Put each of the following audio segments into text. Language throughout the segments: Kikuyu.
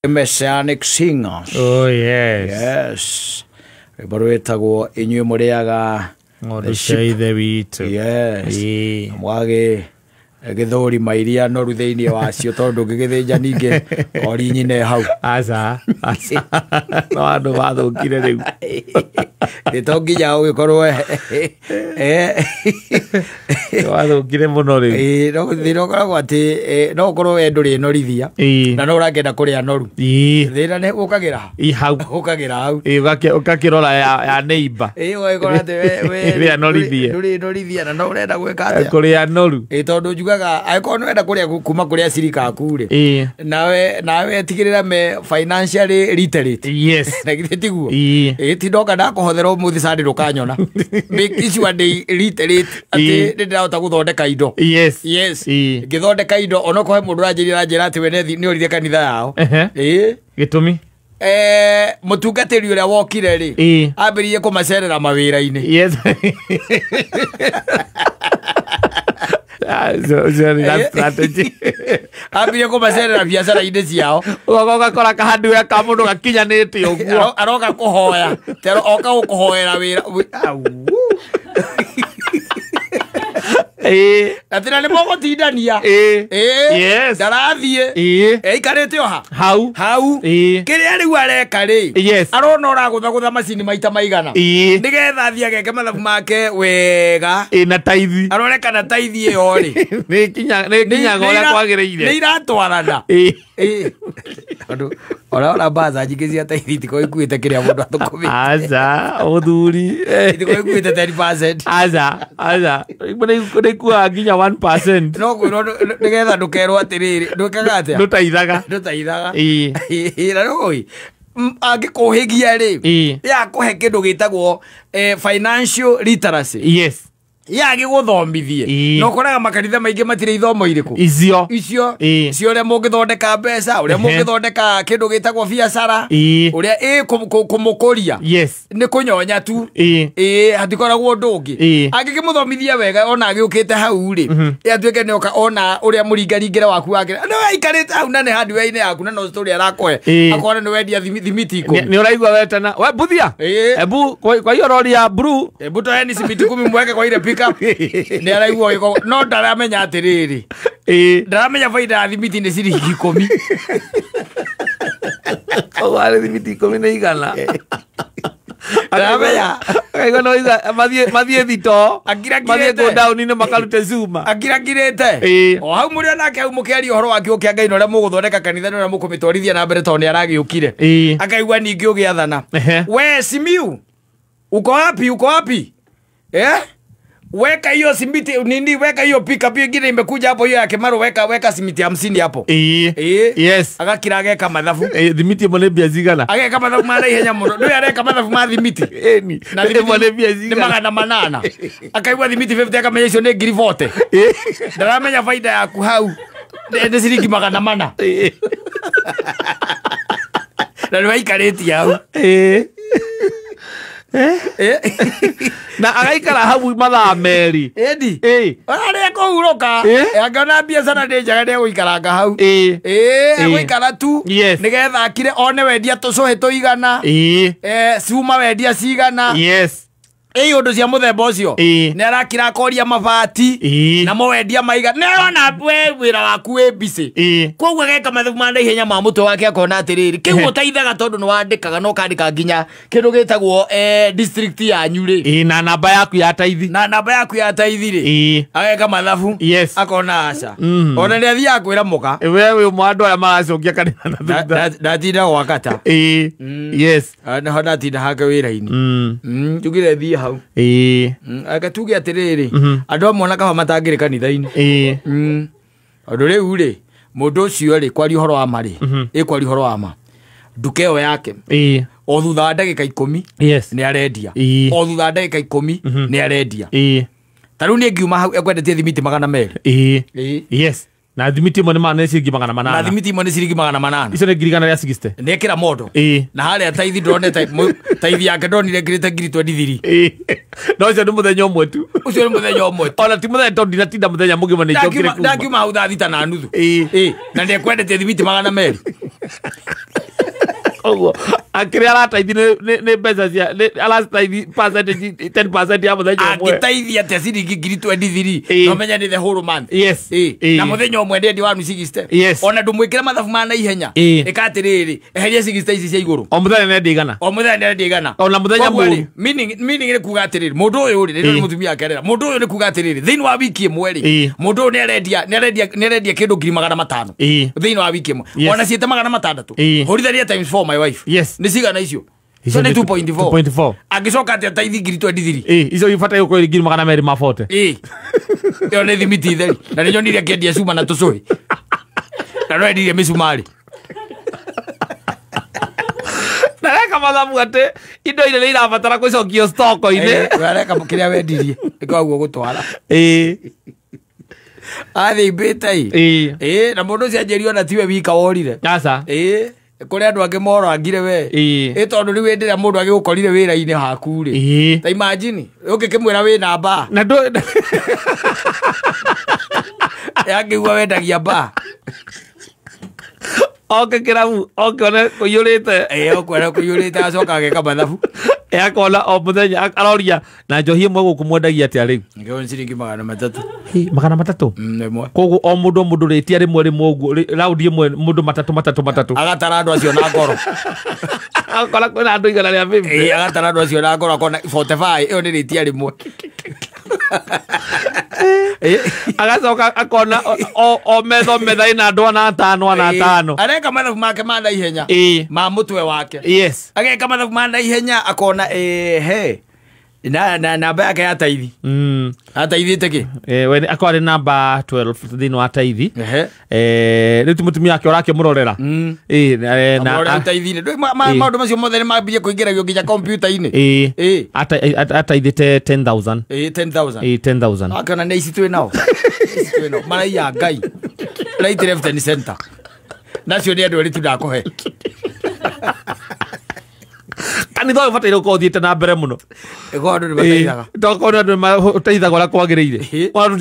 Messianic Singers. Oh yes. Yes. Rwĩmbo rwĩtagwo inyuĩ mũrĩaga Ng'ondu cia ithe witũ. Yes. Ĩĩ. Mwagĩ gĩthũri mairia noru thĩinĩ wacio tondũ ndũngĩgĩthĩnja ningĩ ori nyine hau. Aca, aca. No andũ mathũkire rĩu. Ĩ to nginya ũgĩkorwo Wathũkire mũno rĩu. ĩ, no thĩna ũkoragwo atĩ no ũkorwo we ndũrĩ norithia Ĩĩ. na no ũrakĩenda kũrĩa noru. Ĩĩ. Thĩna nĩ ũkagĩra ha? Ĩ hau. Ũkagĩra hau. Ĩ ũgakĩrora ya neighbor. Ĩ ũgagĩkora atĩ we Ĩrĩa norithie. ndũrĩ norithia na no ũrenda gwĩka atĩa? Kũrĩa noru. Ĩ tondũ njugaga angĩkorwo nĩ ũrenda kũrĩa kuma kũrĩ acirika aku rĩ, Ĩĩ. nawe tigĩrĩra me financially literate. Yes. Na githĩ tiguo? Ĩĩ. Ĩ ti ndoka ndakũhothera ũmũthĩ Sunday ndũkanyona. Make sure ndĩ literate atĩ Ĩĩ. nĩ ndĩrahota gũthondeka indo. Yes. Yes. Ĩĩ. Ngĩthondeka indo onokorwo he mũndũ ũranjĩrire aranjĩra atĩ we nĩ orire kanitha yao. Ehe. Ĩ. Gĩtũmi? Mũtungatĩri ũrĩa wokire rĩ, Ĩĩ. ambĩrĩirie kũmacerera mawĩra-inĩ. Yes. Ah, so that strategy. Ambĩrĩirie kũmacerera biacara-inĩ ciao. Ũgoka ũgakora kahandware ka mũndũ gakinyanĩte ũguo. Aroka kũhoya. Ti oka gũkũhoera wĩra. Au. Ĩĩ. Atĩ na nĩ mũgũtindania. Ĩĩ. Ĩĩ. Yes. Ndarathiĩ. Ĩĩ. Eikarĩte o ha? Hau. Hau. Ĩĩ. Kĩrĩa rĩu areka rĩ, Yes. arona ũragũthagũtha macini maita maigana. Ĩĩ. Nĩgetha athiĩ ageke mathabu make wega. Ĩ na taithi. Arore kana taithi ĩyo rĩ, Nĩ kinyaga ũrĩa nĩ kwagĩrĩire. iratwarana. Ĩĩ. Ĩĩ. Tondũ ona mbaca nyingĩ cia taithi itikoragwo ikuĩte kĩrĩa mũndũ athũkũmĩte. Aca, ũthuri. Itikoragwo ikuĩte 10%. Aca, aca. Nĩ ikuaga nginya 1%. No kwĩrwo nĩgetha ndũkerwo atĩrĩrĩ, ndwĩkaga atĩa? Ndũteithaga. Ndũteithaga. Ĩĩ. Ĩĩ, na rĩu angĩkũhĩgia rĩ, Ĩĩ. yakũhe kĩndũ gĩtagwo financial literacy. Yes. Yagĩgũthomithie. Ĩĩ. Na ũkoraga makanitha maingĩ matirĩ ithomo irĩkũ? Icio. Icio. Ĩĩ. Cio ũrĩa mũngĩthondeka mbeca, ũrĩa Ehe. mũngĩthondeka kĩndũ gĩtagwo biacara, Ĩĩ. ũrĩa kũmũkũria. Yes. Nĩ kũnyonya tu. Ĩĩ. Ĩĩ, hatikoragwo ũndũ ũngĩ. Ĩĩ. Angĩkĩmũthomithia wega ona agĩũkĩte hau rĩ, ĩ atuĩke nĩ oka ona ũrĩa mũringaringĩre waku wake. No aikarĩte hau na nĩ hardware-inĩ yaku na no story arakũhe. Ĩĩ. Akona nĩ wendia thimiti ikũmi. Nĩ ũraigua wetana. We Mbuthia. Ĩĩ. Ebu kwa hiyo rori ya blue. Ebu toeni simiti 10 mweke kwa ile pick up. Nĩ araigua gĩko no ndaramenya atĩrĩrĩ. Ĩĩ. Ndaramenya baida ya thimiti nĩ ciringi 10. Koguo arĩ thimiti 10 na igana. Ndaramenya. Akaigua no iga mathiĩ thitoo. Akirakirĩte. Mathiĩ kũu taũni-inĩ makarute cuma. Akirakirĩte. Ĩĩ. O hau mũrĩ onake hau mũkĩaria ũhoro wa kĩo kĩa Ngai na ũrĩa mũgũthondeka kanitha na ũrĩa mũkũmĩtwarithia na mbere tondũ nĩ aragĩũkire. Ĩĩ. Akaigua ningĩ ũgĩathana. Ehe. We Simiu, uko wapi? Uko wapi? Eh? Weka hiyo simiti nini, weka hiyo pickup ingine imekuja hapo hiyo ya Kimaru, weka simiti 50 hapo. Ĩĩ. Ĩĩ. Yes. Agakira ageka mathabu. Ĩĩ, thimiti ĩmwe nĩ mbia cigana? Ageka mathabu ma naihenya mũno. Ndũĩ areka mathabu ma thimiti. Ĩni. Na thimiti Ĩmwe nĩ mbia nĩ cigana? 800. Akaigua thimiti 50 akamenya icio nĩ ngiri 40. Ĩĩ. Ndaramenya baida yaku hau nĩ ciringi 400. Ĩĩ. Na nĩ waikarĩtie hau. Ĩĩ. Ĩĩ. Na agaikara hau mathaa merĩ. Ĩndi. Ĩĩ. Arĩa kũhurũka. Ĩĩ. Angĩona biacara nĩ njega nĩ egũikaranga hau. Ĩĩ. Ĩĩ, egũikara tu. Yes. Nĩgetha akire one wendia tũcũhĩ tũigana. Ĩĩ. Cuma wendia cigana. Yes. Ĩĩ, ũndũ cia mũthemba ũcio. Ĩĩ. Nĩ arakira akoria mabati. Ĩĩ. Namo wendia maigana. Nĩ arona we wĩra waku wĩ busy. Ĩĩ. Koguo ageka mathabu ma naihenya ma mũtwe wake akona atĩrĩrĩ, kĩu ũteithaga tondũ nĩ wandĩkaga na ũkandĩka nginya kĩndũ gĩtagwo district yanyu rĩ. Ĩĩ, na namba yaku ya taithi. Na namba yaku ya taithi rĩ. Ĩĩ. Ageka mathabu. Yes. Akona aca. Mm. Ona nĩ athiaga kwĩra mũka. We wĩ ũmwe wa andũ arĩa maracokia kanitha na thutha. Ndatinda gwakata. Ĩĩ. Yes. Naho ndatinda hake wĩra-inĩ. Mm. Njugire thiĩ hau. Ĩĩ. Aka tuge atĩrĩrĩ, andũ amwe ona kaba matangĩrĩ kanitha-inĩ. Ĩĩ. Tondũ rĩu rĩ, mũndũ ũcio rĩ, kwaria ũhoro wa ma rĩ, ĩ kwaria ũhoro wa ma, nduka ĩyo yake Ĩĩ. o thutha wa ndagĩka 10 Yes. nĩ arendia. Ĩĩ. O thutha wa ndagĩka 10 nĩ arendia. Ĩĩ. Ta rĩu niĩ ngiuma hau ekwendetie thimiti 200. Ĩĩ. Ĩĩ. Yes. Na thimiti ĩmwe nĩ ciringi Na 800. thimiti ĩmwe nĩ ciringi 800. Icio nĩ ngiri 160. Nĩ ekĩra mondo. Ĩĩ. Na harĩa taithi ndonete taithi yake ndonire ngirĩte ngiri 23. Ĩĩ. No ũcio nĩ mũthenya ũmwe tu. Ũcio nĩ mũthenya ũmwe tu. Ona ti mũthenya tondũ ndinatinda mũthenya mũgima nĩ njokire kuma. Ndakiuma hau thaa 6:30. Ĩĩ. Ĩĩ. Na nĩ ekwendetie thimiti 200. Koguo akĩrĩa arataithi nĩ mbeca cia arataithi percentage 10% ya mũthenya ũmwe. Angĩteithia atĩa ciringi ngiri 23 Ĩĩ. no menya nĩ the whole month. Yes. Ĩĩ. Ĩĩ. Na mũthenya ũmwe ndendi wa 60. Yes. Ona ndũmwĩkĩre mathabu ma naihenya. Ĩĩ. Ĩka atĩrĩrĩ, eheria 60 ici cia igũrũ. O mũthenya nĩ igana. O mũthenya nĩ igana. Ona mũthenya Koguo rĩ, mũru. meaning nĩ kuga atĩrĩrĩ, mũndũ ũyũ rĩ, Ĩĩ. nĩ mũtumia akerera. Mũndũ ũyũ nĩ kuga atĩrĩrĩ, thĩinĩ wa wiki ĩmwe rĩ, Ĩĩ. mũndũ ũyũ nĩ arendia kĩndũ 500,000. Ĩĩ. Thĩinĩ wa wiki ĩmwe. Yes. Ona ciĩte 600. Ĩĩ. Hũrithania times 4 my wife. Yes. Nĩ cigana icio? Icio Icio nĩ nĩ 2.4. 2.4. Angĩcoka atĩa taithi ngiri 23. Ĩĩ, icio ibataire gũkorwo irĩ 240,000. Ĩĩ. Ĩyo nĩ thimiti theri. Na nĩ nyonire akĩendia cuma na tũcũhĩ. Na no endirie mĩcumarĩ. Ndareka mathabu atĩ indo iria nĩ irabatara gũcokio stoko-inĩ. Ĩĩ, areka kĩrĩa wendirie. Nĩkoguo gũtwara. Ĩĩ. Athimbĩte ĩ. Ĩĩ. Ĩĩ, na mũndũ ũcio anjĩrire ona tiwe wika worire. Aca. Ĩĩ. Kũrĩ andũ angĩ morangire we. Ĩĩ. Ĩ tondũ rĩu hĩndĩ ĩrĩa mũndũ agĩgũkorire wĩra-inĩ haku rĩ. Ĩĩ. Ta imagine, ũngĩkĩmwĩra wĩna mbaa. Na ndũ Angĩigua wendagia mbaa. oke kĩrabu oke one kũiyũrĩte. Ĩĩ, ũkuona kũiyũrĩte acoka ageka mathabu. Ĩ akona o mũthenya aroria na njohi ĩmwe gũkũ mwendagia atĩa rĩu? Ngĩona nĩ ciringi 300. Hĩ, 300? Ĩmwe. Koguo o mũndũ o mũndũ rĩtia rĩmwe rĩmwe ũguo raundi ĩmwe mũndũ matatũ matatũ matatũ. Agatara andũ acio na ngoro. Akora kwĩna andũ 150. Ĩĩ, agatara andũ acio na ngoro akona 45 ĩyo nĩ rĩtia rĩmwe. Ĩĩ. Agacoka akona o metha o metha ĩna andũ ana atano ana atano. Areka mathabu make ma naihenya. Ĩĩ. Ma mũtwe wake. Yes. Ageka mathabu ma naihenya akona ehe. Na namba yake ya taithi. Ataithĩte kĩ? We akorwo arĩ namba 12 thĩinĩ wa taithi. Ehe. Rĩu ti mũtumia wake ũrakĩmũrorera. Ĩĩ, na Amũrorera taithi-inĩ. Ndũĩ Ĩĩ. maũndũ macio mothe nĩ mambie kũingĩragio nginya kompiuta-inĩ. Ĩĩ. Ĩĩ. Ataithĩte 10,000. Ĩĩ, 10,000. Ĩĩ, 10,000. Akĩona nĩ ici twĩ nao. Ici twĩ nao. Maraiya Ngai. Right, left and center. Nacio nĩ andũ erĩ tu ndakũhe. Kanitha ũyũ ũbataire gũkorwo ũthiĩte na mbere mũno. Ĩkorwo andũ nĩ mateithaga. Tokorwo andũ nĩmateithaga ũrĩa kwagĩrĩire. Ĩĩ. Ona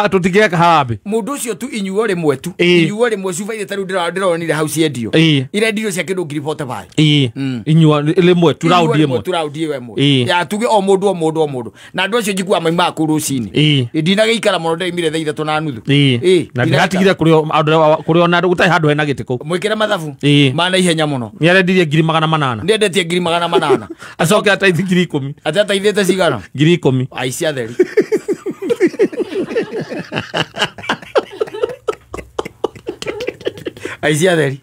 tũtingĩgeka harambĩ. Mũndũ ũcio tu inyuo rĩmwe tu. Ĩĩ. Inyuo rĩmwe cuba iria tarĩu ndĩronire hau ciendio. Ĩĩ. Irendirio cia kĩndũ ngiri 45. Ĩĩ. Inyua rĩmwe tu raundi Inyuo rĩmwe ĩmwe. tu raundi ĩyo ĩmwe. Ĩĩ. Ya tuge o mũndũ o mũndũ o mũndũ. Na andũ acio njiguaga maimaga kũu rũcinĩ. Ĩĩ. Ndinagĩikara mũno ndĩraimire thaa 3:30. Ĩĩ. Ĩĩ. Na ndĩratigire kũrĩ ona gũtarĩ handũ hena gĩtĩ kũu. Mwĩkĩre mathabu. Ĩĩ. Ma naihenya mũno. Nĩarendirie 800,000. Nĩendetie 800,000. Acoke ataithi 10,000. Atĩ ataithĩte cigana? 10,000. Aici atheri. Aici atheri.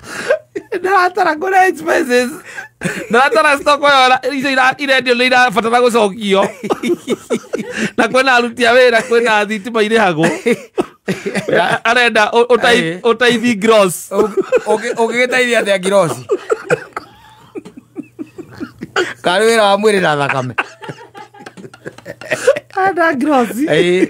Ndaratara kũrĩa expenses. Ndaratara stock ĩyo icio irendio nĩ irabatara gũcokio. Na kwĩna aruti a wĩra kwĩna thitima irĩhagwo. Arenda ũtaithi gross. Ũngĩgĩteithia atĩa ngiroci? Karĩ wĩra wa mwĩrĩ na thakame. Arenda gross. Ĩĩ.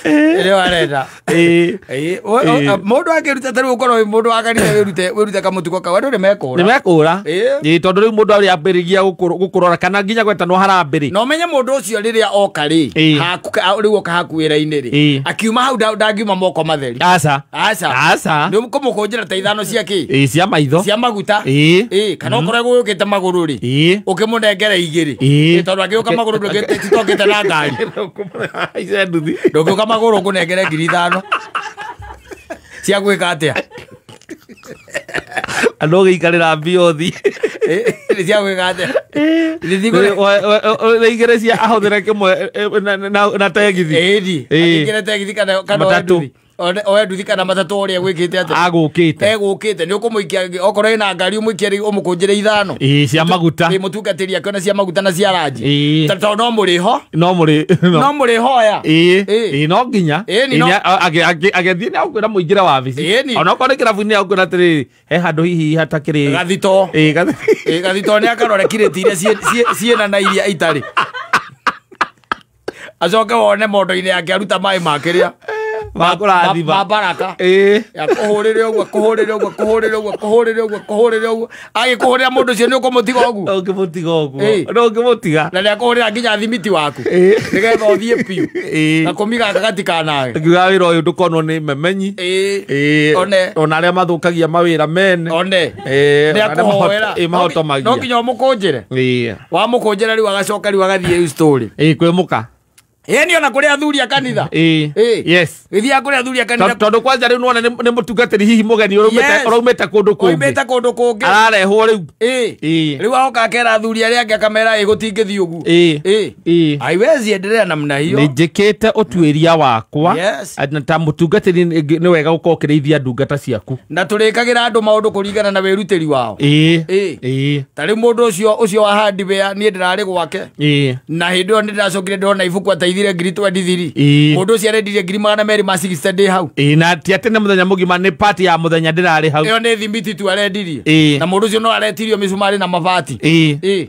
Nĩyo arenda. Ĩĩ. Ĩĩ. Ĩĩ. Mũndũ akĩruta ta rĩu ũkorwo wĩ mũndũ wa kanitha wĩrute kamũtugo kau andũ nĩ mekũra. Nĩ mekũra. Ĩĩ. Ĩĩ, tondũ rĩu mũndũ arĩambĩrĩria gũkũrora kana nginya gwetanwo harambĩ. Na ũmenye mũndũ ũcio rĩrĩa oka rĩ, Ĩĩ. haku rĩu oka haku wĩra-inĩ rĩ, Ĩĩ. akiuma hau ndangiuma moko matheri. Aca. Aca. Aca. Nĩ ũkũmũkũnjĩra ta ithano cia kĩ? Ĩĩ, cia maitho. Cia maguta. Ĩĩ. Ĩĩ, kana okorwo egũgĩũkĩte magũrũ rĩ, Ĩĩ. ũkĩmũnengere igĩrĩ. Ĩĩ. Ĩĩ, tondũ angĩũka magũrũ titokĩte na ngari. Ice nduthi. Ndũngĩũka magũrũ ngũnengere 5,000. Cia gwĩka atĩa? Andũ ũgĩikarĩra mbiothi. Ĩĩ, nĩ cia gwĩka atĩa? Nĩ Nĩ igĩrĩ cia ahũthĩre kĩmwe na tegithi. Ĩĩ, Ĩĩ. akĩingĩre tegithi kana oe Matatũ. nduthi. Oe nduthi kana matatũ ũrĩa gwĩkĩte atĩa? Agũkĩte. Egũkĩte nĩ ũkũmũikia okorwo ĩna ngari ũmũikie rĩ ũmũkũnjĩre 5. Ĩĩ, cia maguta. Ĩĩ, mũtungatĩri akĩona cia maguta na cia ranji. Ĩĩ. Tondũ no mũrĩho. No mũrĩ. No mũrĩhoya. Ĩĩ. Ĩĩ. Ĩĩ, no nginya. Ĩĩ, ni no- Agĩthiĩ nĩ agũkwĩra mũingĩre wabici. Ĩĩ, ni- Onokorwo nĩ kĩrabu-inĩ agũkwĩra atĩrĩrĩ, he handũ hihi hatakĩrĩ. Gathito. Ĩĩ, gathi- Ĩĩ, gathito nĩ akarore kirĩti iria ciĩna na iria itarĩ. Acoke wone mondo-inĩ yake aruta maĩ ma kĩrĩa. Makũrathima. Ma baraka. Ĩĩ. Ya kũhũrĩre ũguo, kũhũrĩre ũguo, kũhũrĩre ũguo, kũhũrĩre ũguo, kũhũrĩre ũguo. Agĩkũhũrĩra mũndũ ũcio nĩ ũkũmũtiga ũguo. Ũngĩmũtiga ũguo. Ĩĩ. No ũngĩmũtiga. Na nĩakũhũrĩra nginya thimiti waku. Ĩĩ. Nĩgetha ũthiĩ biũ. Ĩĩ. Na kũmi gaka gatikanage. Ngiuga wĩra ũyũ ndũkonwo nĩ memenyi. Ĩĩ. Ĩĩ. One. Ona arĩa mathũkagia mawĩra mene. One. Ĩĩ. Nĩ Ona arĩa akũhoera. ĩĩ, mahotomagia. No nginya ũmũkũnjĩre. Ĩĩ. Wamũkũnjĩra rĩu agacoka rĩu agathiĩ rĩu story. Ĩĩ, kwĩ mũka. Ĩĩ ona kũrĩ athuri a kanitha. Ĩĩ. Ĩĩ. Yes. Gĩthiaga kũrĩ athuri a kanitha. Tondũ kwanja rĩu nĩwona nĩ mũtungatĩri hihi mũgeni Yes. ũraumĩte kũndũ kũngĩ. Oimĩte kũndũ kũngĩ. Ararehwo rĩu. Ĩĩ. Ĩĩ. Rĩu agoka akera athuri arĩa angĩ akamera ĩ gũtingĩthiĩ ũguo. Ĩĩ. Ĩĩ. Ĩĩ. Haiwezi endelea namna hiyo. Nĩ njĩkĩte ũtuĩria wakwa. Yes. Na ta mũtungatĩri nĩ wega gũkorwo ũkĩrĩithia ndungata ciaku. Na tũrĩkagĩra andũ maũndũ kũringana na wĩrutĩri wao. Ĩĩ. Ĩĩ. Ĩĩ. Ta rĩu mũndũ ũcio wa hardware niĩ ndĩrarĩ gwake. Ĩĩ. Na hĩndĩ ĩyo nĩndĩracokire ndĩrona ibuku ateithire ngiri 23. Ĩĩ. Mũndũ ũcio arendirie ngiri 260 ndĩ hau. Ĩĩ, na ti atĩ nĩ mũthenya mũgima nĩ pati ya mũthenya ndĩrarĩ hau. Ĩyo nĩ thimiti tu arendirie. Ĩĩ. Na mũndũ ũcio no aretirio mĩcumarĩ na mabati. Ĩĩ. Ĩĩ.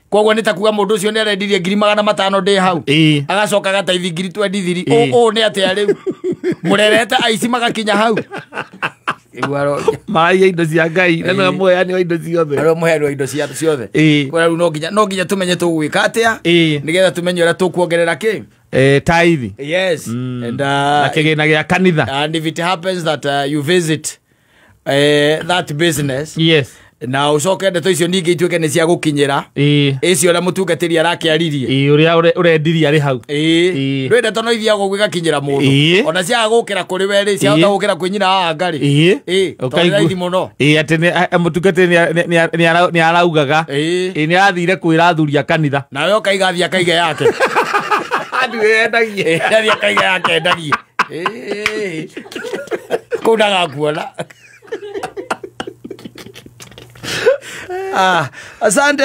Koguo nĩ ta kuga mũndũ ũcio nĩ arendirie ngiri 500 ndĩ hau. Ĩĩ. Agacoka agataithi ngiri 23. Ĩĩ. Ũũ nĩ atĩa rĩu? Mũrerete aici magakinya hau. Maraiya indo cia Ngai na nĩwe mũheani wa indo ciothe. Arĩa mũheani wa indo ciothe. Ĩĩ. Kwa rĩu no nginya tũmenye tũgwĩka atĩa. Ĩĩ. Nĩgetha tũmenye ũrĩa tũkuongerera kĩ. Taithi. Yes. And Na kĩgĩna gĩa kanitha. and if it happens that you visit that business. Yes. Na ũcoke ndeto icio ningĩ ituĩke nĩ cia gũkinyĩra. Ĩĩ. Icio ũrĩa mũtungatĩri arakĩaririe. Ĩĩ, ũrĩa ũrendirie arĩ hau. Ĩĩ. Ĩĩ. Ndũĩ ndeto no ithiaga ũguo igakinyĩra mũndũ. Ĩĩ. Ona ciaga gũkĩra kũrĩ we rĩ, ciahota Ĩĩ. gũkĩra kwĩ nyina wa anga rĩ. Ĩĩ. Ĩĩ. Tondũ nĩ raithi mũno. Ĩĩ, atĩ mũtungatĩri nĩ araugaga. Ĩĩ. Ĩĩ, nĩ arathire kwĩra athuri a kanitha. Nawe ũkaiga athiĩ akaiga yake. Ndiwe endagie. Ĩĩ, athiĩ akaiga yake endagie. Ĩĩ. Kũu ndagakuona. Asante.